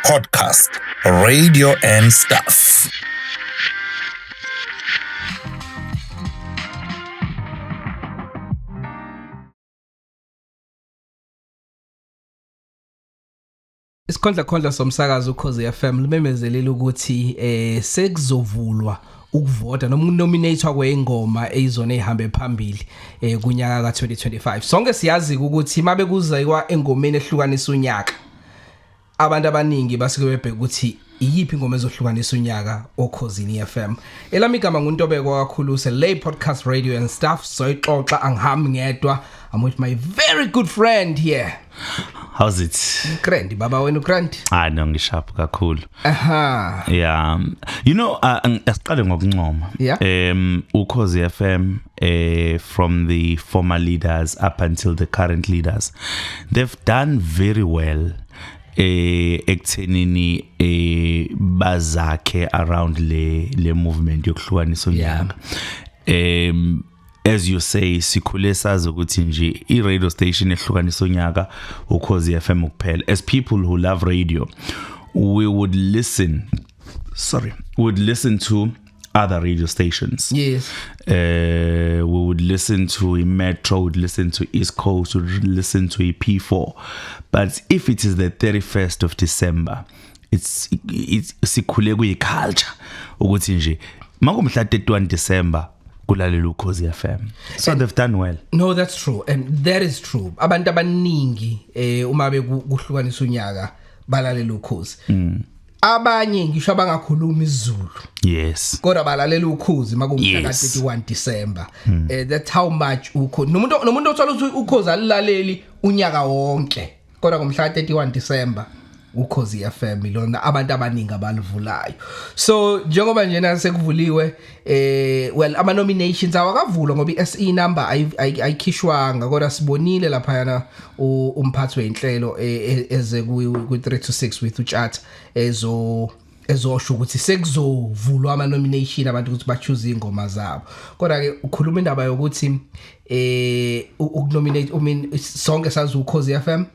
Podcast, Radio and Stuff. Isikhondla khondla somsakazo Ukhozi FM limemezelile ukuthi sekuzovulwa ukuvota noma ukunominatewa kwengoma eyizona ezihambe phambili kunyaka ka2025. Sonke siyazi ukuthi mabe kuziwa engomeni ehlukanisa unyaka, abantu abaningi basuke bebheka ukuthi iyiphi ingoma ezohlukanisa unyaka okhozini FM. Elami igama nguNtobeko kakhulu se Lay Podcast Radio and Stuff. Soyixoxa, angihambi ngedwa. I'm with my very good friend here. How's it? Grand, baba, wena ugrand? Ah no, ngisharp kakhulu. Yeah. Asiqale ngokuncoma. Ukhozi FM, from the former leaders up until the current leaders, they've done very well ekuthenini bazakhe around le movement yokuhlukanisa unyaka. As you say, sikhule sazi ukuthi nje i radio station ehlukanisa unyaka Ukhozi FM kuphela. As people who love radio, we would listen, sorry, we would listen to other radio stations. We would listen to Metro, would listen to East Coast, would listen to P4. But if it is the 31st of December, it's sikhule kuyi culture ukuthi nje makumhla 31 December kulalela Ukhozi FM. So they've done well. No, that's true, and that is true. Abantu abaningi uma bekuhlukanisa unyaka balalela Ukhozi. Abanye ngisho abangakhuluma isiZulu kodwa balalela Ukhozi makumhla ka31 December. That's how much Ukhozi. Nomuntu othola ukuthi Ukhozi alilaleli unyaka wonke, kodwa ngomhla ka31 December Ukhozi FM lona abantu abaningi abalivulayo. So njengoba nje nasekuvuliwe, well, ama nominations awakavulwa ngoba iSE number ayikhishwanga, kodwa sibonile lapha yana umphathi weinhlelo eze ku 3 to 6 with uChat ezosho ukuthi sekuzovulwa ama nomination, abantu ukuthi ba choose ingoma zabo. Kodwa ke ukhuluma indaba yokuthi ukunominate, I mean, sonke sazi Ukhozi FM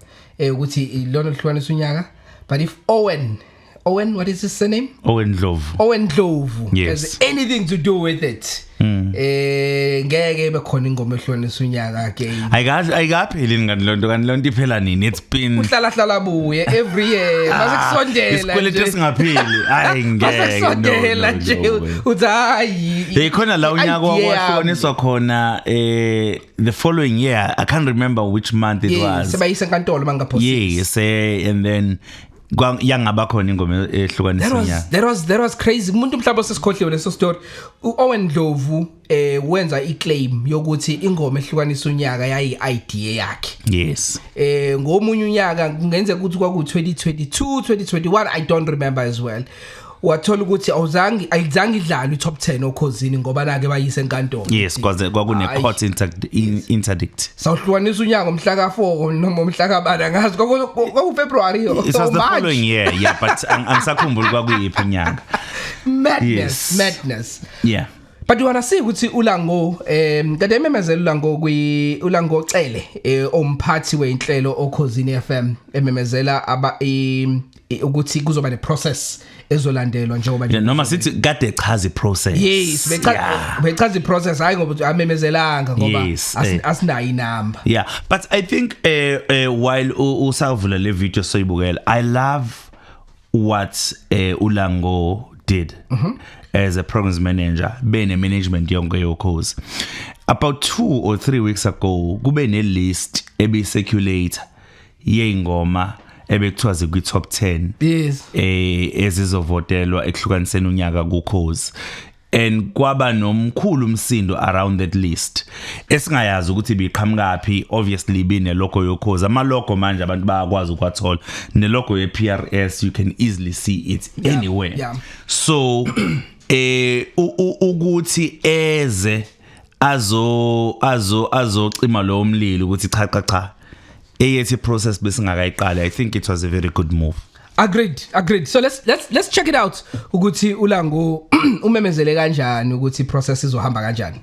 ukuthi ilona lihlukanisa unyaka, but if Owen, what is his surname? Owen Ndlovu. Owen Ndlovu has anything to do with it, ngeke bekhona ingoma ehlukanisa unyaka again. Ayikazi, ayikapheli ngani lonto? Kanti lonto iphela nini? It's been Uhlala hlala buye every year mase kusondela. Isikweletu esingapheli. Hayi, ngeke. Mase kusondela No, nje no way. uthi hayi. Hey, khona la unyaka Idea yami. wahlukaniswa khona the following year. I can't remember which month it was. Sebayisa enkantolo mangaphosisi. Yes, and then yangaba khona ingoma ehlukanisa unyaka. That was crazy. Umuntu mhlawumbe sesikhohliwe leso story. uOwen Ndlovu wenza iclaim yokuthi ingoma ehlukanisa unyaka yayi idea yakhe. Ngomunye unyaka, kungenzeka ukuthi kwaku 2022, 2021, I don't remember as well. Wathola ukuthi awuzange, ayizange idlalwe i-top 10 okhozini ngoba nake bayise enkantolo. Yes, kwaze kwakune Hayi. court interdict. Sawuhlukanisa unyaka ngomhla ka4 noma umhla kabani, angazi, kwaku February It was or the March. following year, yeah, but angisakhumbuli kwakuyiphi inyanga. Madness. Madness. But you wanna see ukuthi uLango kade ememezela uLango kwi uLango Cele, omphathi weinhlelo okhozini FM, ememezela aba ukuthi kuzoba ne process ezolandelwa njengoba Yeah, noma sithi kade chaza iprocess. Yes, bechaza bechaza iprocess, hayi ngoba amemezelanga ngoba asinayo inamba. Yeah, but I think while usavula le video soyibukela, I love what uLango did as a programs manager, bene management yonke yokhozi. About 2 or 3 weeks ago kube ne list ebi circulate yeingoma ebekuthiwa zikwi top 10 ezizovotelwa ekuhlukaniseni unyaka kukhozi, and kwaba nomkhulu umsindo around that list esingayazi ukuthi biqhamukaphi. Obviously bine logo yokhozi, ama logo manje abantu bayakwazi ukwathola, ne logo ye PRS, you can easily see it anywhere. So ukuthi eze azocima lo mlilo ukuthi cha cha cha, eyethi process besingakayiqali, I think it was a very good move. Agreed. So let's check it out ukuthi uLango umemezele kanjani ukuthi process izohamba kanjani.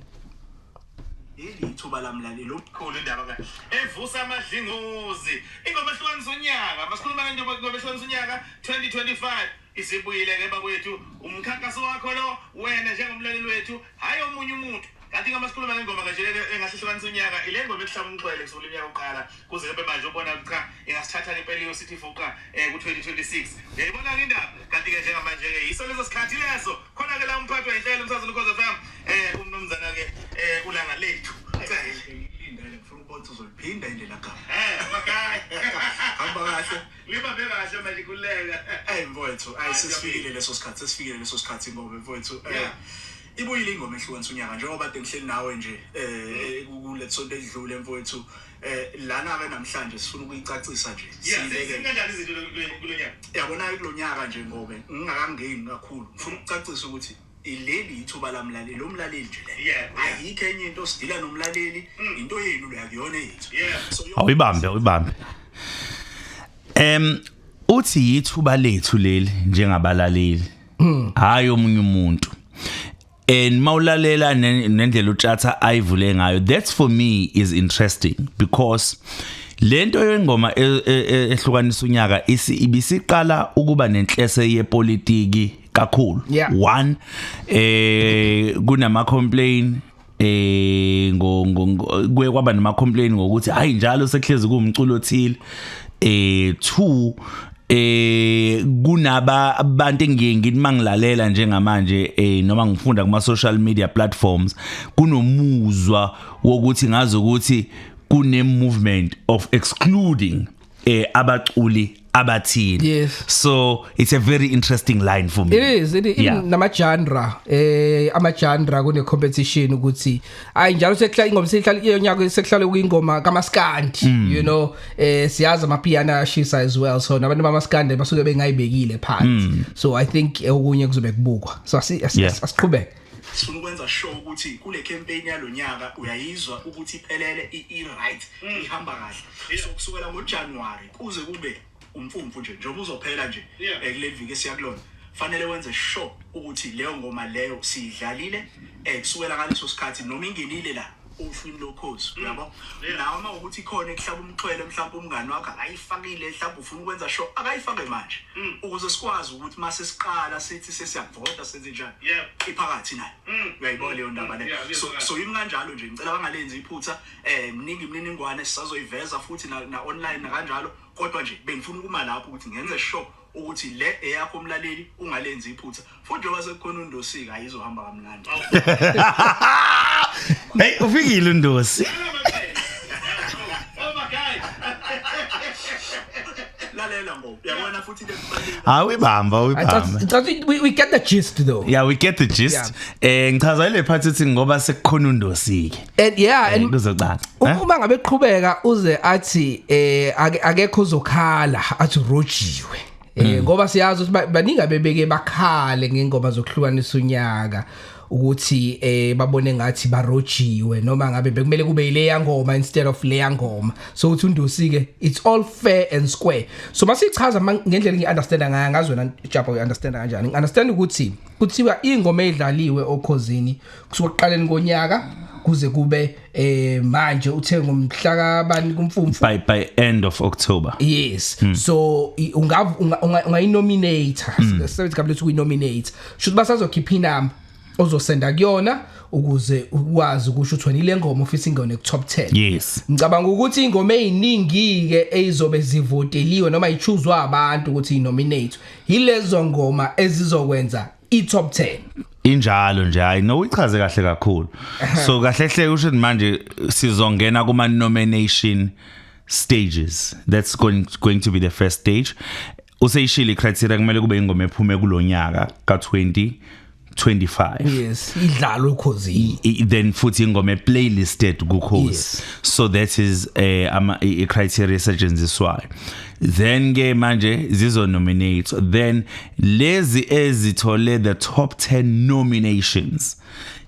Leli ithuba lamlaleli. Khulu indaba ka evusa amadlingozi, ingoma ehlukanisa unyaka. Masikhuluma ngento ingoma ehlukanisa unyaka 2025 isibuyile ke bakwethu. Umkhankaso wakho lo wena njengomlaleli wethu, hayi omunye umuntu. Kanti ngama sikhuluma ngengoma kanje le engahlukanisa unyaka, ile ngoma ekuhlaba umxhwele kusukela iminyaka oqala kuze kube manje, ubona ukuthi cha, ingasithatha ngempela iyosithi fuqa ku 2026. Uyayibona ke indaba. Kanti ke njengamanje ke yiso leso sikhathi leso khona ke la umphathi wenhlelo umsakazo Ukhozi FM, umnumzana ke uLanga Lethu Cele. Lindele, ngifuna ukubona ukuthi uzoliphinda indlela gama. Makhaya. Hamba kahle. Libambe kahle manje, kuleka. Mfowethu, ayi, sesifikile leso sikhathi, sesifikile leso sikhathi ngoba mfowethu ibuyile ingoma ehlukanisa unyaka, njengoba kade ngihleli nawe nje kule sonto edlule mfowethu. Lana ke namhlanje sifuna ukuyicacisa nje. Siyibeke kanjani izinto kulo nyaka? Yabona kulo nyaka nje, ngobe ngingakangeni kakhulu, ngifuna ukucacisa ukuthi ileli ithuba lamlaleli, umlaleli nje le. Ayikho enye into, sidila nomlaleli, into yenu le, akuyona eyethu. So Awuyibambe, awuyibambe. Uthi yithuba lethu leli njengabalaleli, hayi omunye umuntu. And mawulalela nendlela uTshatha ayivule ngayo, that's for me is interesting because lento yengoma ehlukanisa unyaka ibisiqala ukuba nenhlese yepolitiki kakhulu. One, kunama complain ngo kuye kwaba nama complain ngokuthi hayi, njalo sekuhlezi kuwumculo othile. Two, kunaba abantu engiye ngithi mangilalela njengamanje noma ngifunda kuma social media platforms, kunomuzwa wokuthi ngazi ukuthi kune movement of excluding abaculi abathile. So it's a very interesting line for me. It is nama genre, ama genre kune competition ukuthi ayi, njalo sekuhlala ingoma, sekuhlala iyonyaka, sekuhlala kuyingoma kaMaskandi. Siyazi amapiano ashisa as well, so nabantu bamaskandi basuke bengayibekile phansi. So I think okunye kuzobe kubukwa, so asiqhubeke. Sifuna ukwenza sure ukuthi kule campaign yalonyaka uyayizwa ukuthi iphelele, i-right, ihamba kahle. So kusukela ngoJanuary kuze kube umfumfu nje, njengoba uzophela nje kuleli viki esiya kulona, fanele wenze sure ukuthi leyo ngoma leyo siyidlalile kusukela ngaleso sikhathi noma ingenile la ohlwini lokhozi, uyabo. Nawe uma ukuthi ikhona ekuhlaba umxhwele, mhlawumbe umngani wakho akayifakile, mhlawumbe ufuna ukwenza sure akayifake manje, ukuze sikwazi ukuthi mase siqala sithi sesiyavota, senze njani, iphakathi nayo. Uyayibona leyo ndaba leyo? Yeah, So kuyezwakala. so yimi kanjalo nje, ngicela bangalenzi iphutha. Mningi imininingwane sisazoyiveza futhi na online nakanjalo, kodwa nje bengifuna ukuma lapho ukuthi ngenze sure ukuthi le eyakho umlaleli, ungalenzi iphutha futhi, njengoba sekukhona undosika, ayizohamba kamnandi. Hey, ufikile uNdosi. Oh my God. Lalela ngoba uyabona futhi into ekubalulekile. Awuyibamba, awuyibamba. I we get the gist though. Yeah, we get the gist. Ngichaza ile part ethi ngoba sekukhona uNdosi ke. And yeah, and Kuzocaca. Uma ngabe qhubeka uze athi akekho uzokhala athi rojiwe, ngoba siyazi ukuthi baningi abebeke bakhale ngengoma zokuhlukanisa unyaka ukuthi babone ngathi barojiwe, noma ngabe bekumele kube ile ngoma instead of leya ngoma. So uthi uNdosi ke it's all fair and square. So masichaza ngendlela ngi-understand ngayo, ngazi wena Jabba uyi-understand kanjani. Ngi-understand ukuthi kuthiwa ingoma edlaliwe okhozini kusuka ekuqaleni konyaka kuze kube manje, uthe ngomhla kabani kumfumfu? By end of October. Yes. So ungayinominate, sebenza igama lethi kuyinominate, shuthi basazokhipha inamba ozosenda kuyona ukuze ukwazi ukusho ukuthi wena ile ngoma ofisa ingene ku top 10. Ngicabanga ukuthi ingoma eziningi ke ezizobe zivoteliwe noma ichooswa abantu ukuthi inominate yilezo ngoma ezizokwenza i-top 10. Injalo nje, hayi no, uyichaze kahle kakhulu. So kahle hle usho ukuthi manje sizongena kuma nomination stages. That's going to be the first stage. Useyishilo criteria, kumele kube ingoma ephume kulonyaka ka 2025. Yes, idlalo ukhozini. Then futhi ingoma playlisted kukhozi. So that is ama i criteria esetshenziswayo. Then ke manje zizo nominate, then lezi ezithole the top 10 nominations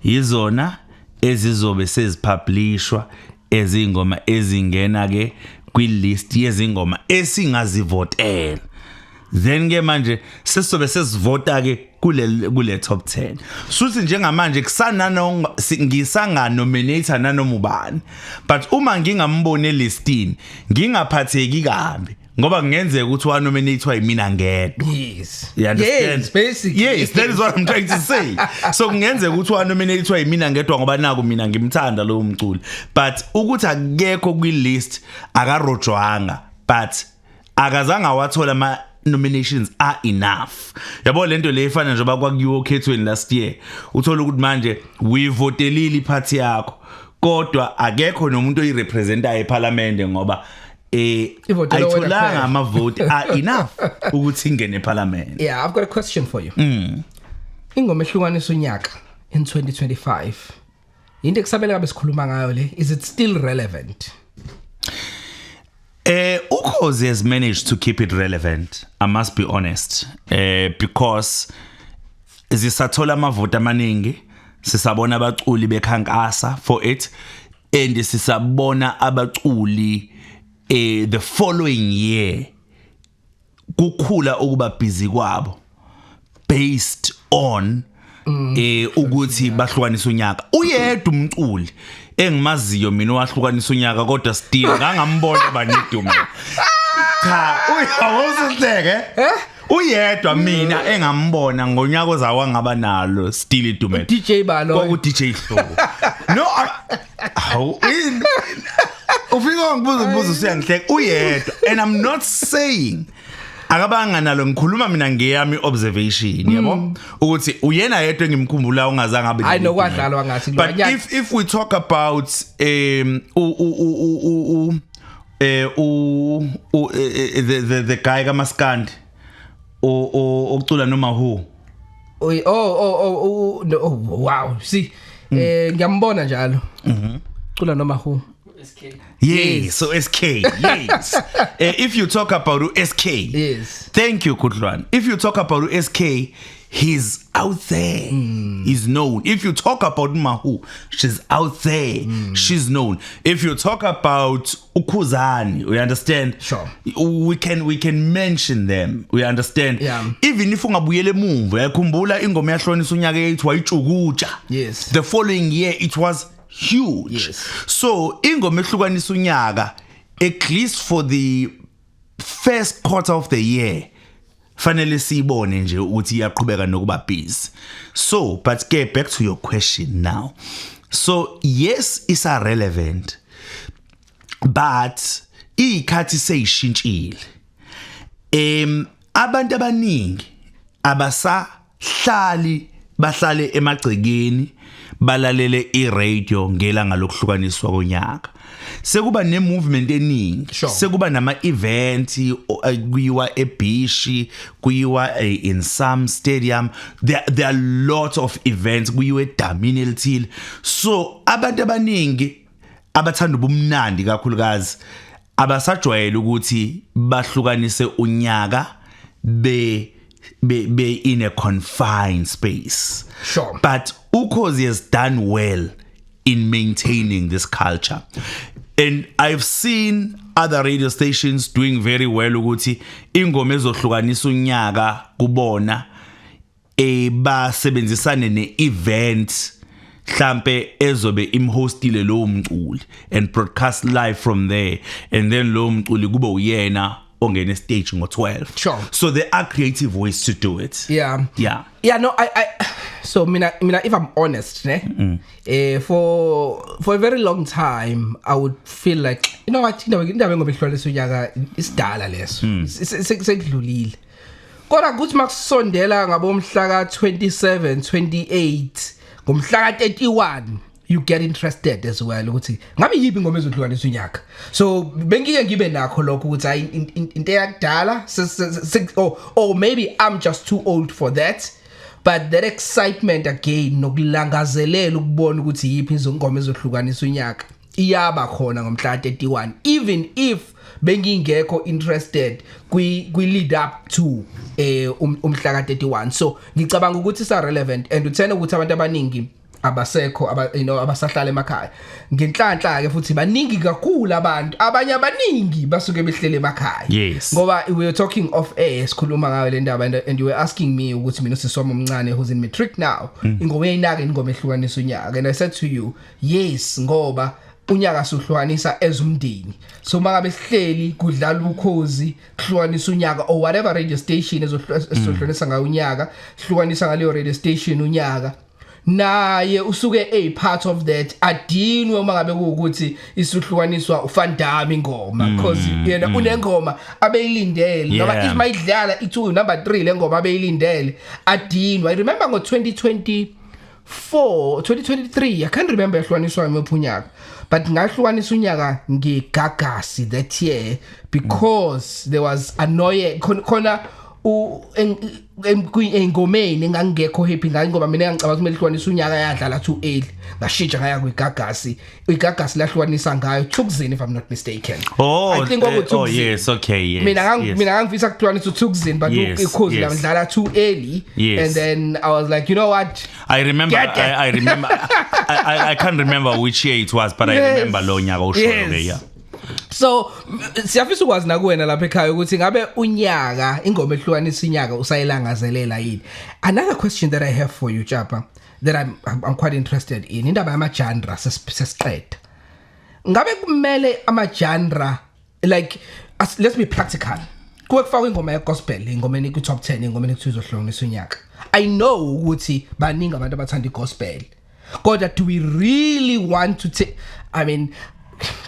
izona ezizobe sezipublishwa ezingoma ezingena ke kwi list yezingoma esingazivotela. Then ke manje sesizobe sesivota ke kule top 10. Suthi njengamanje kusana ngisanga nominate nanoma ubani, but uma ngingamboni elistini ngingaphatheki kabi, ngoba kungenzeka ukuthi wa nominate yimina ngedwa. You understand? Yes, basically. Yes, that is what I'm trying to say. So kungenzeka ukuthi wa nominate yimina ngedwa ngoba naku mina ngimthanda lo mculi, but ukuthi akekho kwi list, akarojwanga, but akazange awathola ama nominations are enough, yabo. Lento le ifana njengoba kwakuyiwo okhethweni last year, uthola ukuthi manje uyivotelile iphathi yakho, kodwa akekho nomuntu oyirepresentayo eParliament ngoba Ivotele wena ayitholanga kuphela. Amavoti are enough ukuthi ingene eParliament. Yeah, I've got a question for you. Ingoma ehlukanisa unyaka in 2025, into ekusamele ngabe sikhuluma ngayo le, is it still relevant? Ukhozi has managed to keep it relevant. I must be honest. Because zisathola amavoti amaningi, sisabona abaculi bekhankasa for it, and sisabona abaculi the following year kukhula ukuba busy kwabo based on ukuthi bahlukanisa unyaka. Uyedwa umculi engimaziyo mina owahlukanisa unyaka, kodwa still ngangambona banedumo. Cha, uyawusihleke, uyedwa mina engambona ngonyaka ozawa ngaba nalo still idumela. DJ balo? Kwaku DJ Hlo. No, hawu, ufika ngibuza umbuzo usuyangihleka. Uyedwa, and I'm not saying akabanga nalo, ngikhuluma mina ngeyami observation, yabo, ukuthi uyena yedwa engimkhumbula ungazange abe Hayi, nalo. nokwadlalwa ngathi kulowa But nyaka. if we talk about u u u u u eh u u eh, eh, the guy kaMaskandi o ocula noma who. Oh, no, oh wow, see, ngiyambona njalo cula noma who. Yes, so SK, yes. If you talk about SK, thank you, Kudlwan. If you talk about SK, he's out there. He's known. If you talk about Mahu, she's out there. She's known. If you talk about uKhuzani, we understand. We can mention them. We understand. Even if ungabuyela emuva, uyakhumbula ingoma yahlonisa unyaka yethu wayitshukutsha. The following year it was huge. So ingoma ehlukanisa unyaka, at least for the first quarter of the year, fanele siyibone nje ukuthi iyaqhubeka nokuba busy. So but get back to your question now. So yes, it's relevant, but ikhathi seyishintshile. Abantu abaningi abasahlali bahlale emagcekeni balalele iradio ngelanga lokuhlukaniswa konyaka. Sekuba ne movement eningi. Sekuba nama event, kuyiwa ebeach, kuyiwa in some stadium. There are lot of events, kuyiwa edamini elithile. So abantu abaningi abathanda ubumnandi kakhulukazi abasajwayele ukuthi bahlukanise unyaka be in a confined space. But Ukhozi has done well in maintaining this culture, and I've seen other radio stations doing very well ukuthi ingoma ezohlukanisa unyaka kubona basebenzisane ne-event mhlambe ezobe imhostile lowo mculi and broadcast live from there, and then lowo mculi kube uyena ongena stage ngo12. So there are creative ways to do it. Yeah, no, I so mina, if I'm honest, ne, for a very long time I would feel like, you know what, indaba ngoba ihlukanisa unyaka isidala leso. Sekudlulile. Kodwa kuthi makusondela ngabo mhla ka 27, 28, ngomhla ka 31, you get interested as well ukuthi ngabe yipi ingoma ezohlukanisa unyaka. So bengike ngibe nakho lokho ukuthi hayi, into yakudala, or maybe I'm just too old for that, but that excitement again nokulangazelela ukubona ukuthi yipi izongoma ezohlukanisa unyaka iyaba khona ngomhla 31, even if bengingekho interested kwi lead up to umhla ka 31. So ngicabanga ukuthi isa relevant and uthena ukuthi abantu abaningi Abasekho aba abasahlala emakhaya. Ngenhlanhla ke futhi baningi kakhulu abantu, abanye abaningi basuke behlele emakhaya. Ngoba we were talking off air, sikhuluma ngayo le ndaba, and you were asking me ukuthi mina usisi wami omncane who's in matric now, ingoma uyayinaka ingoma ehlukanisa unyaka, and I said to you, yes, ngoba unyaka suhlukanisa ezumndeni. So mangabe sihleli kudlala Ukhozi kuhlukanisa unyaka or whatever radio station ezohlukanisa ngayo unyaka, hlukanisa ngaleyo radio station unyaka, naye usuke a part of that, adinwe uma ngabe kuwukuthi isuhlukaniswa ufandami ingoma, because yena unengoma abeyilindele noma if mayidlala ithi number 3 le ngoma abeyilindele, adinwe. I remember ngo 2024, 2023, I can't remember ehlukaniswa imuphi unyaka, but ngahlukanisa unyaka ngeGagasi that year because there was annoying khona engomeni engangekho happy ngayo, ngoba mina ngicabanga ukuthi kumele ihlukanise unyaka yadlala too early. Ngashintsha ngaya kwiGagasi, iGagasi lahlukanisa ngayo Thukzin, if I'm not mistaken. Oh. I think Oh yes, okay, yes. Mina ngangifisa kuhlukanisa uThukzin, but Ukhozi lamdlala too early. And then I was like, you know what? I remember. Get it. I remember. I can't remember which year it was, but I remember lo nyaka ushoyo ke, yeah. So siyafisa ukwazi nakuwena lapha ekhaya ukuthi ngabe unyaka ingoma ehlukanisa inyaka usayilangazelela yini. Another question that I have for you, Chapa, that I'm quite interested in, indaba yama genre. Sesiqeda, ngabe kumele ama genre, like let's be practical, kuwe kufakwa ingoma ye gospel ingoma ku top 10 ingoma ekuthiwa izohlukanisa unyaka? I know ukuthi baningi abantu abathanda igospel, kodwa do we really want to take, I mean,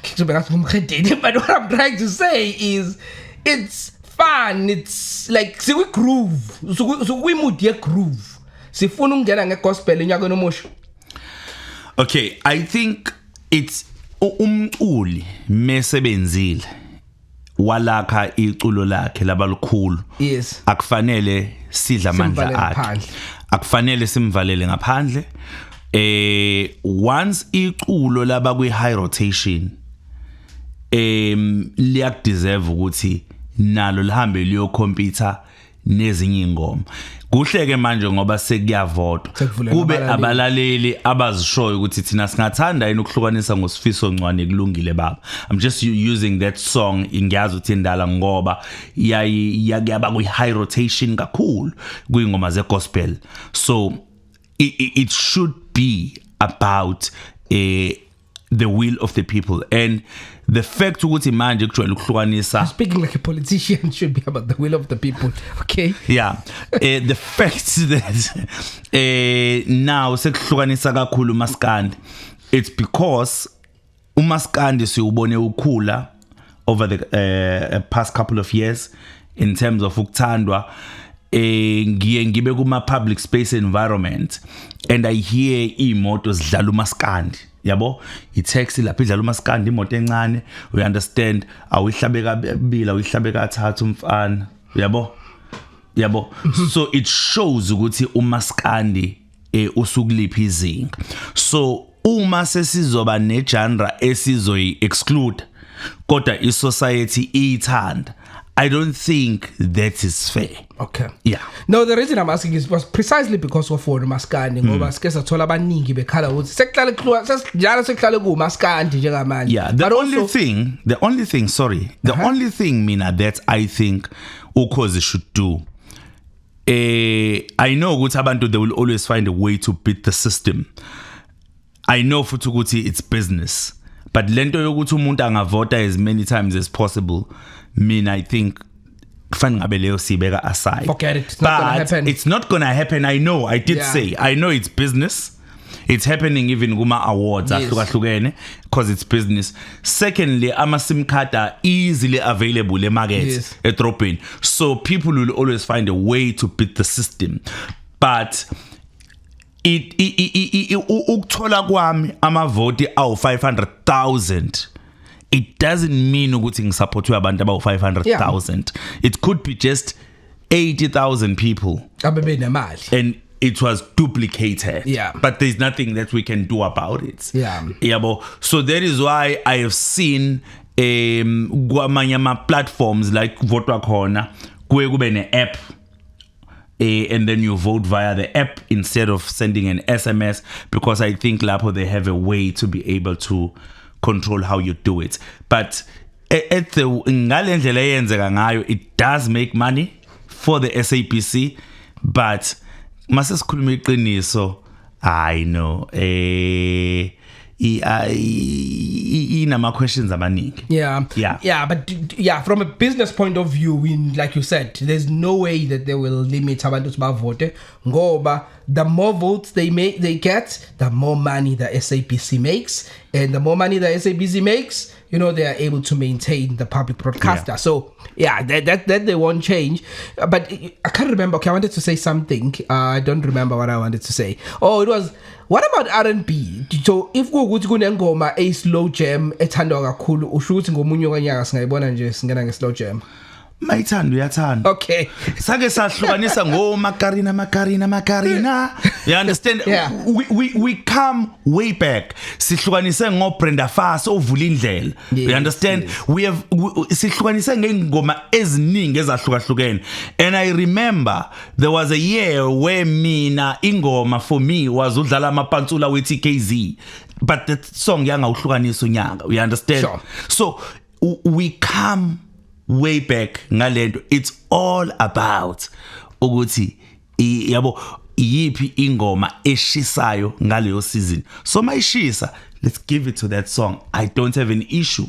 kuzobe ngathi ngumhedeni, but what I'm trying to say is it's fun, it's like sikwi groove, sikwi mood ye groove, sifuna ukungena ngegospel enyakeni omusha. Okay, I think it's umculi mesebenzile walakha iculo lakhe labalikhulu, akufanele sidla amandla simvalele akhe. Ngaphandle. Akufanele simvalele ngaphandle. Once iculo laba kwi high rotation, liyakudeserve ukuthi nalo lihambe liyocompete nezinye ingoma. Kuhleke manje ngoba sekuyavotwa, sekuvulelwa kube abalaleli. Abalaleli abazishoyo ukuthi thina singathanda yini ukuhlukanisa ngoSifiso Ncwane, "Kulungile Baba". I'm just using that song, ngiyazi ukuthi indala, ngoba yayi yaba kwi high rotation kakhulu kuyingoma ze gospel. So it should be about the will of the people and the fact ukuthi manje kujwayele ukuhlukanisa. Speaking like a politician, should be about the will of the people, okay? Yeah, the fact that now sekuhlukanisa kakhulu umaskandi, it's because umaskandi siubone ukhula over the past couple of years in terms of ukuthandwa. Ngiye ngibe kuma public space environment and I hear imoto zidlala umaskandi, yabo, i-taxi lapha idlala umaskandi, imoto encane, we understand, awuyihlabe kabili, awuyihlabe kathathu umfana, yabo. So it shows ukuthi umaskandi usukuliphi izinga. So uma sesizoba negenre esizoyi exclude kodwa isociety iyithanda, I don't think that is fair. Okay. Yeah. No, the reason I'm asking is was precisely because of wona umaskandi, ngoba sike sathola abaningi bekhala ukuthi sekuhlale kuhluka sesinjalo, sekuhlale kumaskandi njengamanje. Yeah, the But only also, thing, the only thing, sorry, the only thing mina that I think Ukhozi should do, I know ukuthi abantu, they will always find a way to beat the system. I know futhi ukuthi it's business, but lento yokuthi umuntu angavota as many times as possible, mina I think kufanele ngabe leyo sibeka aside. Forget it. It's not gonna But happen. it's not gonna happen. I know. I did say I know it's business. It's happening even kuma awards ahlukahlukene because it's business. Secondly, ama SIM card are easily available emarket, edrobheni, so people will always find a way to beat the system. But it ukuthola kwami amavoti awu 500,000, it doesn't mean ukuthi ngisupportwe abantu abawu 500,000. It could be just 80,000 people abebenemali and it was duplicated. But there's nothing that we can do about it. Yabo. So that is why I have seen kwamanye ama platforms like kuvotwa khona kuye kube ne app. And then you vote via the app instead of sending an SMS, because I think lapho they have a way to be able to control how you do it. But at the ngalendlela eyenzeka ngayo, it does make money for the SABC, but mase sikhuluma iqiniso, I know inama questions amaningi. Yeah, but yeah, from a business point of view, we, like you said, there's no way that they will limit abantu ukuthi bavote, ngoba the more votes they make, they get, the more money the SABC makes, and the more money the SABC makes, they are able to maintain the public broadcaster. So yeah, that they won't change. But I can't remember. Okay, I wanted to say something. I don't remember what I wanted to say. Oh, it was, what about R&B? So if kuwukuthi kunengoma a slow jam ethandwa kakhulu, usho ukuthi ngomunye kanyaka singayibona nje singena nge slow jam? Mayithanda uyathanda. Sake sahlukanisa ngo Macarena, Macarena, Macarena, you understand? Yeah. We come way back, sihlukanise ngo Brenda Fassie ovula indlela. You understand? We have we, sihlukanise ngengoma eziningi ezahlukahlukene, and I remember there was a year where mina ingoma for me was udlala amapantsula we TKZ, but that song yangawuhlukanisa unyaka, you understand? Sure. So we come way back ngalento. It's all about ukuthi yabo iyiphi ingoma eshisayo ngaleyo season. So mayishisa, let's give it to that song. I don't have an issue.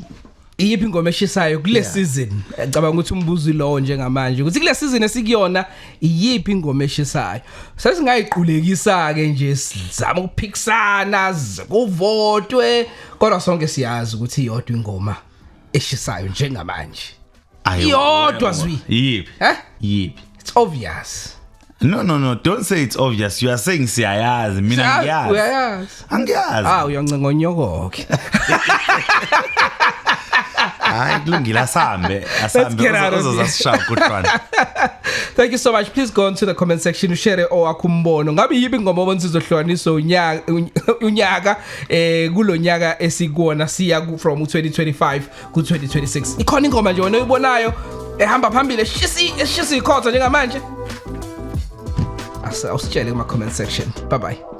Iyiphi ingoma eshisayo kule season? Ngicabanga ukuthi umbuzo lowo njengamanje ukuthi kule season esikuyona, iyiphi ingoma eshisayo? Sesingayiqulekisa ke nje, sizama ukuphikisana, kuvotwe, kodwa sonke siyazi ukuthi iyodwa ingoma eshisayo njengamanje. Iyodwa zwi. Yiphi? Eh? Yiphi? It's obvious. No, don't say it's obvious. You are saying siyayazi. Mina ngiyazi. Uyayazi. Angiyazi. Ah, uyancenga onyoko ke. Hayi, kulungile, asambe, asambe. Get out of here. Uzozasishaya kuhlwana. Thank you so much. Please go onto the comment section, ushare owakho umbono. Ngabe yipi ingoma obona sizohlukanisa unyaka kulonyaka esikuwona siya from 2025 ku 2026? Ikhona ingoma nje wena oyibonayo ehamba phambili, eshisi ikhotha njengamanje? Asa usitshele kuma comment section. Bye bye.